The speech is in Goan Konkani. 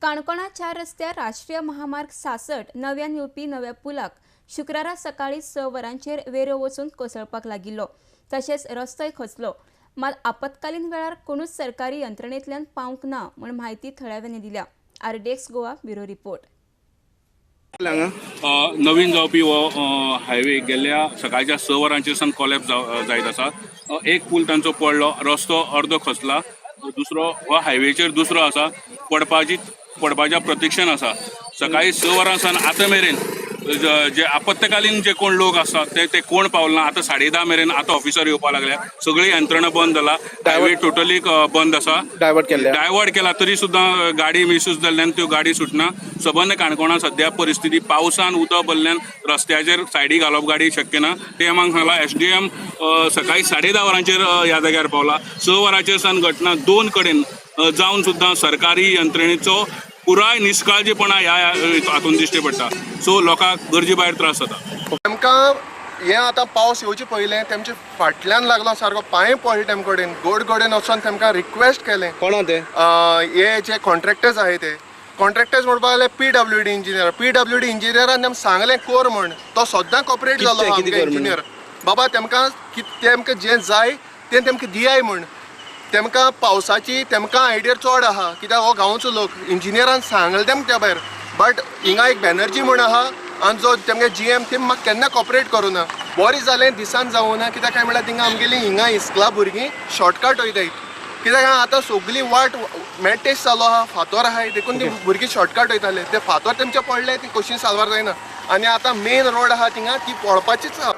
काणकोणा 4 रस्त्यार राष्ट्रीय महामार्ग 66 नव्यान येवपी नव्या पुलाक शुक्रारा सकाळी 6 वरांचेर वेरो वचून कोसळपाक लागिल्लो, तशेंच रस्तोय खचलो। मात आपत्कालीन वेळार कोणूच सरकारी यंत्रणेंतल्यान पावंक ना म्हूण म्हायती थळाव्यांनी दिल्या। RDX Goa bureau report. नवीन जावपी हो हायवे गेल्या सकाळच्या 6 वरांचेर सावन कोलॅप्स जायत आसा। एक पूल तांचो पडलो, रस्तो अर्दो खचला, दुसरो हो हायवेचेर दुसरो आसा, पडपाच्या प्रतिक्षेन आसा। सकाळी 6 वरां सावन आतां मेरेन जे आपत्कालीन जे कोण लोक आसा ते कोण पावल ना। आतां 10:30 मेरेन आतां ऑफिसर येवपाक लागल्या, सगळी यंत्रणा बंद जाला, हायवे टोटली बंद आसा, डायवर्ट केला तरी सुद्दां गाडी मिसूज जाल्ल्यान त्यो गाडी सुटना। सबंद काणकोणा सद्या परिस्थिती पावसान उदक भरल्यान रस्त्याचेर सायडी घालप गाडी शक्य ना। ते आमकां सांगला SDM सकाळी 10:30 वरांचेर ह्या जाग्यार पावला। 6 वरांचेर सावन घटना 2 कडेन जावन सुद्दां सरकारी यंत्रणेचो पुराय निष्काळजीपणा ह्या हातून दिश्टी पडटा। सो लोकांक गरजे भायर त्रास जाता। तेमकां हे आतां पावस येवचे पयलें तेमचे फाटल्यान लागलो सारको पांय पडले तेम कडेन, गोड कडेन वचोन तेमकां रिक्वेस्ट केलें। कोणा ते हे जे कॉन्ट्रॅक्टर्स आहाय ते कॉन्ट्रॅक्टर्स म्हणपाक लागले PWD engineer, PWD इंजिनियरान तेम सांगलें कोर म्हण, तो सद्दां कॉपरेट जालो आमकां इंजिनियर बाबा तेमकां तेमकां जें जाय तें तेमकां दियाय म्हण। तेमकां पावसाची तेमकां आयडिया चड आहा कित्याक हो गांवचो लोक, इंजिनियरान सांगलें तेमकां त्या भायर, बट हिंगा एक बॅनर्जी म्हूण आहा आनी जो तेमगे GM ते म्हाका केन्ना कॉपरेट करूना। बरें जालें दिसान जावना कित्याक काय म्हणल्यार थिंगा आमगेली हिंगा इस्कला भुरगीं शॉर्टकट वयताय कित्याक आतां सगळी वाट मॅटेज जालो आहा, फातोर आहाय, देखून ती भुरगीं शॉर्टकट वयताले, ते फातोर तेमचे पडले ती कशी साल्वार जायना। आनी आतां मेन रोड आहा थिंगा ती पळपाचीच आहा।